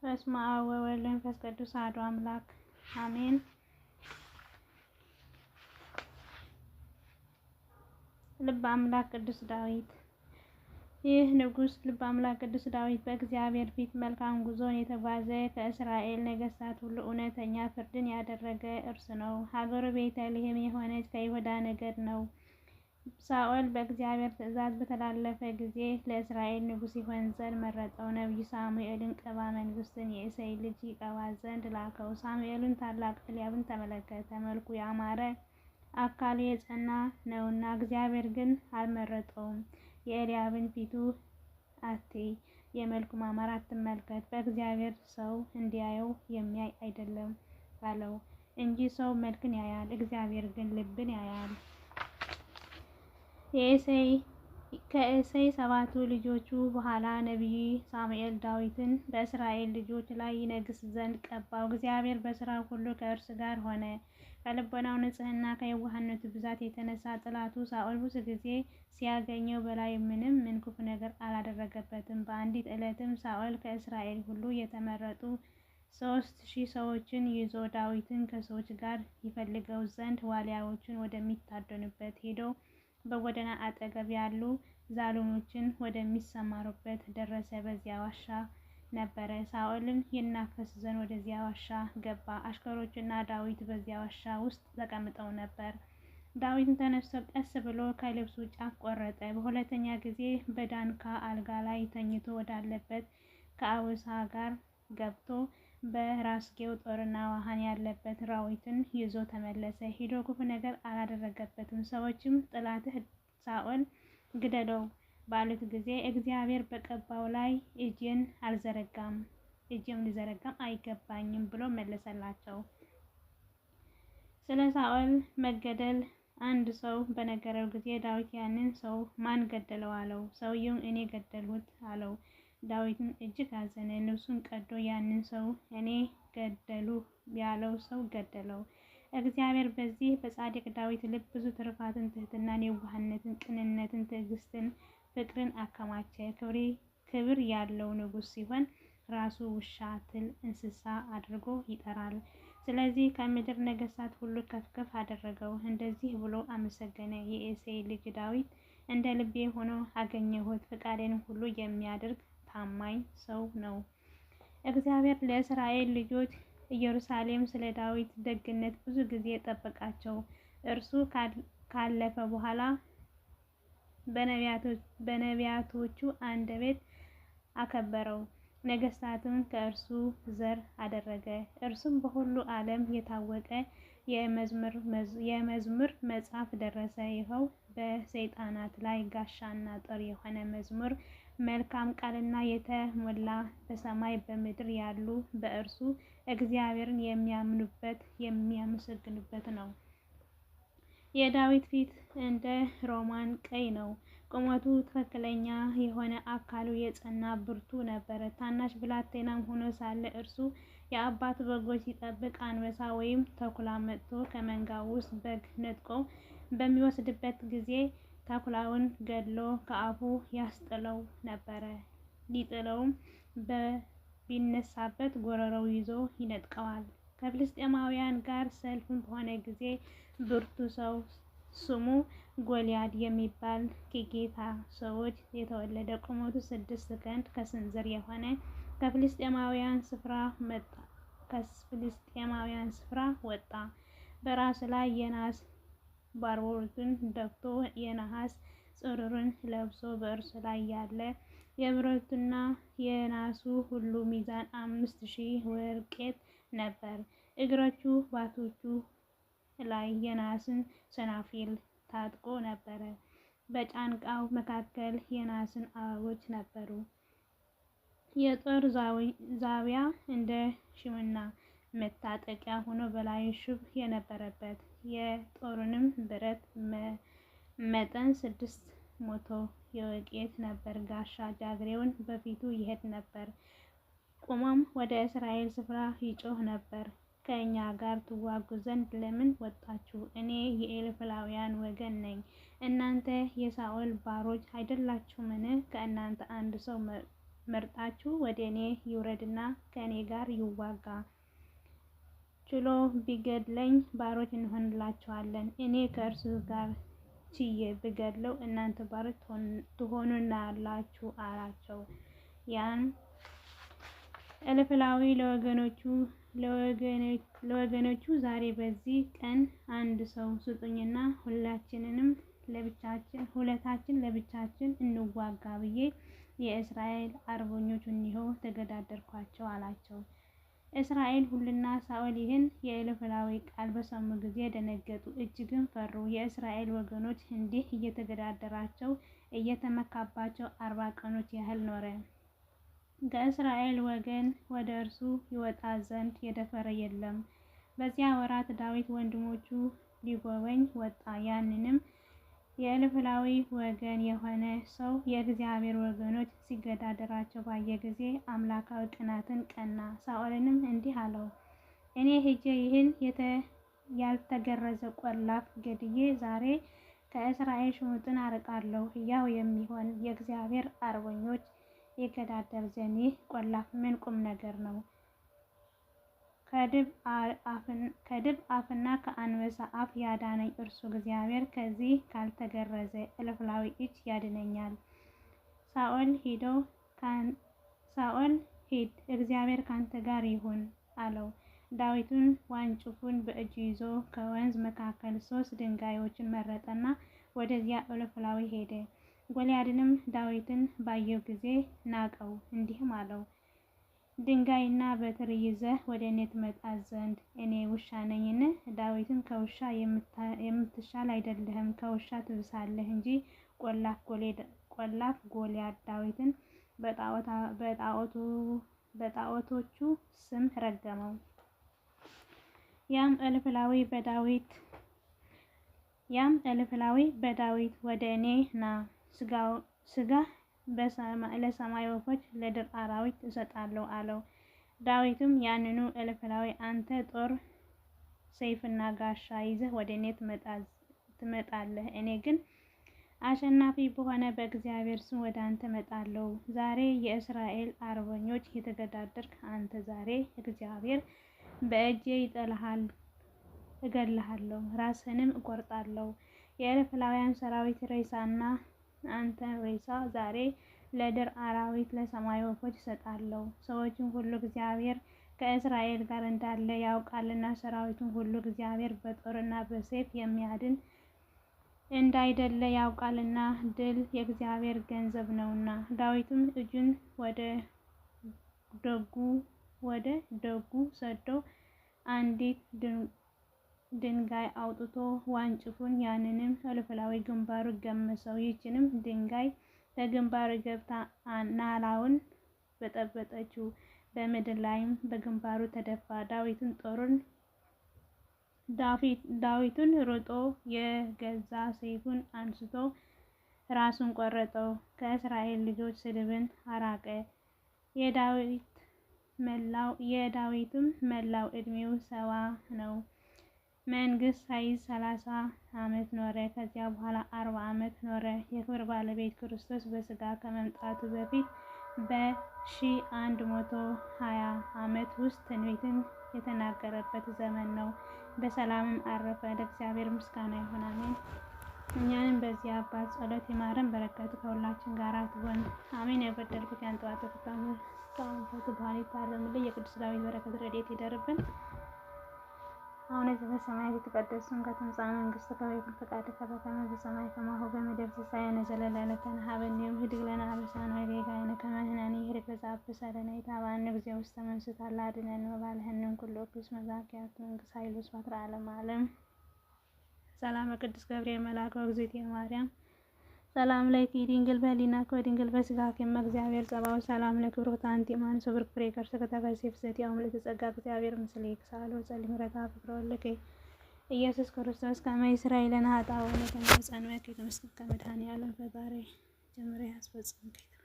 በስመ አብ ወወልድ ወመንፈስ ቅዱስ አሐዱ አምላክ አሜን። ልበ አምላክ ቅዱስ ዳዊት። ይህ ንጉሥ ልበ አምላክ ቅዱስ ዳዊት በእግዚአብሔር ፊት መልካም ጉዞን የተጓዘ፣ ከእስራኤል ነገሥታት ሁሉ እውነተኛ ፍርድን ያደረገ እርሱ ነው። ሀገሩ ቤተልሔም የሆነች ከይሁዳ ነገድ ነው። ሳኦል በእግዚአብሔር ትእዛዝ በተላለፈ ጊዜ ለእስራኤል ንጉሥ ይሆን ዘንድ መረጠው። ነቢዩ ሳሙኤልን ቅባ መንግሥትን የእሴይ ልጅ ይቀባ ዘንድ ላከው። ሳሙኤልን ታላቅ ኤልያብን ተመለከተ። መልኩ ያማረ አካሉ የጸና ነውና፣ እግዚአብሔር ግን አልመረጠውም። የኤልያብን ፊቱ አትይ፣ የመልኩ ማማር አትመልከት፣ በእግዚአብሔር ሰው እንዲያየው የሚያይ አይደለም አለው እንጂ ሰው መልክን ያያል፣ እግዚአብሔር ግን ልብን ያያል። ከእሴይ ሰባቱ ልጆቹ በኋላ ነቢዩ ሳሙኤል ዳዊትን በእስራኤል ልጆች ላይ ይነግስ ዘንድ ቀባው። እግዚአብሔር በሥራው ሁሉ ከእርሱ ጋር ሆነ። ከልቦናው ንጽሕና ከየዋህነቱ ብዛት የተነሳ ጠላቱ ሳኦል ብዙ ጊዜ ሲያገኘው በላዩ ምንም ምን ክፉ ነገር አላደረገበትም። በአንዲት ዕለትም ሳኦል ከእስራኤል ሁሉ የተመረጡ 3000 ሰዎችን ይዞ ዳዊትን ከሰዎች ጋር ይፈልገው ዘንድ ዋሊያዎችን ወደሚታደኑበት ሄዶ በጎዳና አጠገብ ያሉ ዛሎኖችን ወደሚሰማሩበት ደረሰ። በዚያ ዋሻ ነበረ። ሳኦልም ይናፈስ ዘንድ ወደዚያ ዋሻ ገባ። አሽከሮቹና ዳዊት በዚያ ዋሻ ውስጥ ተቀምጠው ነበር። ዳዊትን ተነስቶ ቀስ ብሎ ከልብሱ ጫፍ ቆረጠ። በሁለተኛ ጊዜ በዳንካ አልጋ ላይ ተኝቶ ወዳለበት ከአውሳ ጋር ገብቶ በራስጌው ጦርና ውሃን ያለበት ዳዊትን ይዞ ተመለሰ። ሄዶ ክፉ ነገር አላደረገበትም። ሰዎችም ጠላትህ ሳኦል ግደለው ባሉት ጊዜ እግዚአብሔር በቀባው ላይ እጄን አልዘረጋም፣ እጄም ሊዘረጋም አይገባኝም ብሎ መለሰላቸው። ስለ ሳኦል መገደል አንድ ሰው በነገረው ጊዜ ዳዊት ያንን ሰው ማን ገደለው አለው። ሰውየውም እኔ ገደልሁት አለው። ዳዊትም እጅግ አዘነ። ልብሱን ቀዶ ያንን ሰው እኔ ገደሉ ያለው ሰው ገደለው። እግዚአብሔር በዚህ በጻድቅ ዳዊት ልብ ብዙ ትሩፋትን፣ ትሕትናን፣ የዋህነትን፣ ቅንነትን፣ ትዕግስትን፣ ፍቅርን አከማቸ። ክብር ያለው ንጉሥ ሲሆን ራሱ ውሻ፣ ትል፣ እንስሳ አድርጎ ይጠራል። ስለዚህ ከምድር ነገሥታት ሁሉ ከፍ ከፍ አደረገው። እንደዚህ ብሎ አመሰገነ። የእሴይ ልጅ ዳዊት እንደ ልቤ ሆኖ አገኘሁት፣ ፈቃዴን ሁሉ የሚያደርግ ታማኝ ሰው ነው። እግዚአብሔር ለእስራኤል ልጆች ኢየሩሳሌም ስለ ዳዊት ደግነት ብዙ ጊዜ ጠበቃቸው። እርሱ ካለፈ በኋላ በነቢያቶቹ አንደበት አከበረው፣ ነገሥታትም ከእርሱ ዘር አደረገ። እርሱም በሁሉ ዓለም የታወቀ የመዝሙር መጽሐፍ ደረሰ። ይኸው በሰይጣናት ላይ ጋሻና ጦር የሆነ መዝሙር መልካም ቃልና የተሞላ በሰማይ በምድር ያሉ በእርሱ እግዚአብሔርን የሚያምኑበት የሚያመሰግኑበት ነው። የዳዊት ፊት እንደ ሮማን ቀይ ነው። ቁመቱ ትክክለኛ የሆነ አካሉ የጸና ብርቱ ነበረ። ታናሽ ብላቴናም ሆኖ ሳለ እርሱ የአባቱ በጎች ሲጠብቅ አንበሳ ወይም ተኩላ መጥቶ ከመንጋው ውስጥ በግ ነጥቆ በሚወስድበት ጊዜ ተኩላውን ገድሎ ከአፉ ያስጥለው ነበረ። ሊጥለውም ቢነሳበት ጎረሮው ይዞ ይነጥቀዋል። ከፍልስጤማውያን ጋር ሰልፍ በሆነ ጊዜ ብርቱ ሰው ስሙ ጎልያድ የሚባል ከጌታ ሰዎች የተወለደ ቁመቱ 6 ክንድ ከስንዝር የሆነ ከፍልስጤማውያን ስፍራ ወጣ። በራሱ ላይ የናስ ባርቦቱን ደፍቶ የነሐስ ጽሩርን ለብሶ በእርሱ ላይ ያለ የብረቱና የናሱ ሁሉ ሚዛን 5000 ወርቄት ነበር። እግሮቹ ባቶቹ ላይ የናስን ሰናፊል ታጥቆ ነበረ። በጫንቃው መካከል የናስን አበቦች ነበሩ። የጦር ዛቢያ እንደ ሽመና መታጠቂያ ሆኖ በላዩ ሹብ የነበረበት የጦሩንም ብረት መጠን 600 የወቄት ነበር። ጋሻ ጃግሬውን በፊቱ ይሄድ ነበር። ቆሞም ወደ እስራኤል ስፍራ ይጮህ ነበር። ከእኛ ጋር ትዋጉ ዘንድ ለምን ወጣችሁ? እኔ የኤልፍላውያን ወገን ነኝ። እናንተ የሳኦል ባሮች አይደላችሁምን? ከእናንተ አንድ ሰው መርጣችሁ ወደ እኔ ይውረድና ከእኔ ጋር ይዋጋ። ችሎ ቢገድለኝ ባሮች እንሆንላችኋለን። እኔ ከእርሱ ጋር ችዬ ብገድለው እናንተ ባሮች ትሆኑናላችሁ አላቸው። ያን ኤልፍላዊ ለወገኖቹ ዛሬ በዚህ ቀን አንድ ሰው ስጡኝና ሁላችንንም ለብቻችን ሁለታችን ለብቻችን እንዋጋ ብዬ የእስራኤል አርበኞች እኒሆ ተገዳደርኳቸው አላቸው። እስራኤል ሁሉና ሳኦል ይህን የኤልፍላዊ ቃል በሰሙ ጊዜ ደነገጡ፣ እጅግም ፈሩ። የእስራኤል ወገኖች እንዲህ እየተገዳደራቸው እየተመካባቸው 40 ቀኖች ያህል ኖረ። ከእስራኤል ወገን ወደ እርሱ ይወጣ ዘንድ የደፈረ የለም። በዚያ ወራት ዳዊት ወንድሞቹ ሊጎበኝ ወጣ። ያንንም የኤልፍላዊ ወገን የሆነ ሰው የእግዚአብሔር ወገኖች ሲገዳደራቸው ባየ ጊዜ አምላካዊ ቅናትን ቀና። ሳኦልንም እንዲህ አለው፣ እኔ ሄጄ ይህን ያልተገረዘ ቆላፍ ገድዬ ዛሬ ከእስራኤል ሽሙጥን አርቃለሁ። ሕያው የሚሆን የእግዚአብሔር አርበኞች ይገዳደር ዘንድ ይህ ቆላፍ ምን ቁም ነገር ነው? ከድብ አፍና ከአንበሳ አፍ ያዳነኝ እርሱ እግዚአብሔር ከዚህ ካልተገረዘ ኤልፍላዊ እጅ ያድነኛል። ሳኦል ሂድ፣ እግዚአብሔር ካንተ ጋር ይሁን አለው። ዳዊትን ዋንጭፉን በእጁ ይዞ ከወንዝ መካከል 3 ድንጋዮችን መረጠና ወደዚያ ኤልፍላዊ ሄደ። ጎልያድንም ዳዊትን ባየው ጊዜ ናቀው፣ እንዲህም አለው፣ ድንጋይና በትር ይዘህ ወደ እኔ ትመጣ ዘንድ እኔ ውሻ ነኝን? ዳዊትን ከውሻ የምትሻል አይደለህም፣ ከውሻ ትብሳለህ እንጂ። ቆላፍ ጎልያድ ዳዊትን በጣዖቶቹ ስም ረገመው። ያም ኤልፍላዊ በዳዊት ወደ እኔ ና፣ ስጋህ ለሰማይ ወፎች ለዱር አራዊት እሰጣለሁ አለው። ዳዊትም ያንኑ ኤልፍላዊ አንተ ጦር ሰይፍና ጋሻ ይዘህ ወደ እኔ ትመጣለህ፣ እኔ ግን አሸናፊ በሆነ በእግዚአብሔር ስም ወደ አንተ እመጣለሁ። ዛሬ የእስራኤል አርበኞች የተገዳደርክ አንተ ዛሬ እግዚአብሔር በእጄ ይጥልሃል፣ እገድልሃለሁ፣ ራስህንም እቆርጣለሁ። የኤልፍላውያን ሰራዊት ሬሳና አንተ ሬሳ ዛሬ ለዱር አራዊት ለሰማይ ወፎች እሰጣለሁ። ሰዎችም ሁሉ እግዚአብሔር ከእስራኤል ጋር እንዳለ ያውቃልና ሰራዊቱን ሁሉ እግዚአብሔር በጦርና በሰይፍ የሚያድን እንዳይደለ ያውቃልና ድል የእግዚአብሔር ገንዘብ ነውና። ዳዊትም እጁን ወደ ደጉ ሰዶ አንዲት ድንጋይ አውጥቶ ዋንጭፉን ያንንም ኤልፍላዊ ግንባሩ ገመሰው። ይህችንም ድንጋይ ከግንባሩ ገብታ ናላውን በጠበጠችው፣ በምድር ላይም በግንባሩ ተደፋ። ዳዊትን ሮጦ የገዛ ሰይፉን አንስቶ ራሱን ቆረጠው። ከእስራኤል ልጆች ስድብን አራቀ። የዳዊትም መላው ዕድሜው 70 ነው። መንግስት ሳይዝ 30 ዓመት ኖረ። ከዚያ በኋላ 40 ዓመት ኖረ። የክብር ባለቤት ክርስቶስ በስጋ ከመምጣቱ በፊት በ1120 ዓመት ውስጥ ትንቢትን የተናገረበት ዘመን ነው። በሰላምም አረፈ። ለእግዚአብሔር ምስጋና ይሁን፣ አሜን። እኛንም በዚህ አባት ጸሎት ይማረን፣ በረከቱ ከሁላችን ጋር ትሁን፣ አሜን። የበደልኩት ያንጠዋጠፉት በኋላ ይታረምልኝ። የቅዱስ ዳዊት በረከት ረድኤት ይደርብን። አቡነ ዘበሰማያት ይትቀደስ ስምከ ትምጻእ መንግሥትከ ወይኩን ፈቃድከ በከመ በሰማይ ከማሁ በምድር ሲሳየነ ዘለለ ዕለትነ ሀበነ ዮም ኅድግ ለነ አበሳነ ወጌጋየነ ከመ ንሕነኒ ንኅድግ ለዘአበሰ ለነ ኢታብአነ እግዚኦ ውስተ መንሱት አላ አድኅነነ ወባልሐነ እምኩሉ እኩይ እስመ ዚአከ መንግሥት ኃይል ወስብሐት ለዓለመ ዓለም። ሰላም ቅዱስ ገብርኤል መልአክ ወእግዝእትየ ማርያም ሰላም ለኪ ድንግል በኅሊናኪ ወድንግል በሥጋኪ እመ እግዚአብሔር ጸባኦት ሰላም ለኪ ቡርክት አንቲ እምአንስት ወቡሩክ ፍሬ ከርሥኪ ተፈሥሒ ፍሥሕት ምልዕተ ጸጋ እግዚአብሔር ምስሌኪ ሰአሊ ወጸልዪ ምሕረተ በኀበ ፍቅር ወልድኪ ኢየሱስ ክርስቶስ ከመ ይስረይ ለነ ኃጣውኢነ ከመ ይጸንበኪ ተመስገን መድኃኔዓለም ፈጣሪ ጀምሬ አስፈጽምኪ።